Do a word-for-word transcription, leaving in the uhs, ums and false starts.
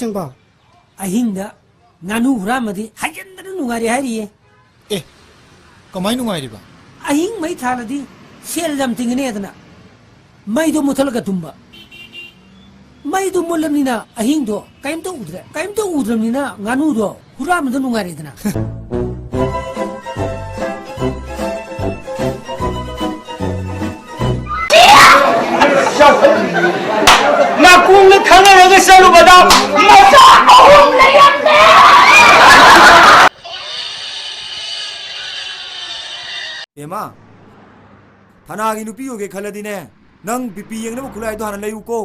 ꯌꯦꯡꯕ꯫ ꯑꯍꯤꯡꯗ ꯉꯥꯅꯨ ꯍꯨꯔꯥꯟꯕꯗꯤ ꯍꯥꯏꯖꯤꯟꯗꯅ ꯅꯨꯡꯉꯥꯏꯔꯦ ꯍꯥꯏꯔꯤꯌꯦ꯫ ꯑꯦ, ꯀꯃꯥꯏ ꯅꯨꯡꯉꯥꯏꯔꯤꯕ? ꯑꯍꯤꯡ ꯃꯩ ꯊꯥꯜꯂꯗꯤ ꯁꯦꯜ ꯌꯥꯝ ꯇꯤꯡꯒꯅꯦꯗꯅ꯫ ꯃꯩꯗꯣ ꯃꯨꯠꯊꯠꯂꯒ ꯇꯨꯝꯕ꯫ ꯃꯩꯗꯣ ꯃꯨꯠꯂꯕꯅꯤꯅ ꯑꯍꯤꯡꯗꯣ ꯀꯩꯝꯇ ꯎꯗ꯭ꯔꯦ꯫ ꯀꯩꯝꯇ ꯎꯗ꯭ꯔꯕꯅꯤꯅ ꯉꯥꯅꯨꯗꯣ ꯍꯨꯔꯥꯟꯕꯗꯣ ꯅꯨꯡꯉꯥꯏꯔꯦꯗꯅ꯫ ꯅꯥꯀꯣꯡꯗ ꯈꯪꯅꯔꯒ ꯆꯠꯂꯨꯕꯗ ꯃꯆꯥ ꯑꯍꯨꯝ ꯂꯩꯔꯝꯃꯦ! ꯕꯦꯝꯃ, ꯊꯅꯥꯒꯤ ꯅꯨꯄꯤ ꯑꯣꯏꯒꯦ ꯈꯜꯂꯗꯤꯅꯦ, ꯅꯪ ꯕꯤ ꯄꯤ ꯌꯦꯡꯅꯕ ꯈꯨꯠꯂꯥꯏꯗꯣ ꯍꯥꯟꯅ ꯂꯩꯌꯨꯀꯣ꯫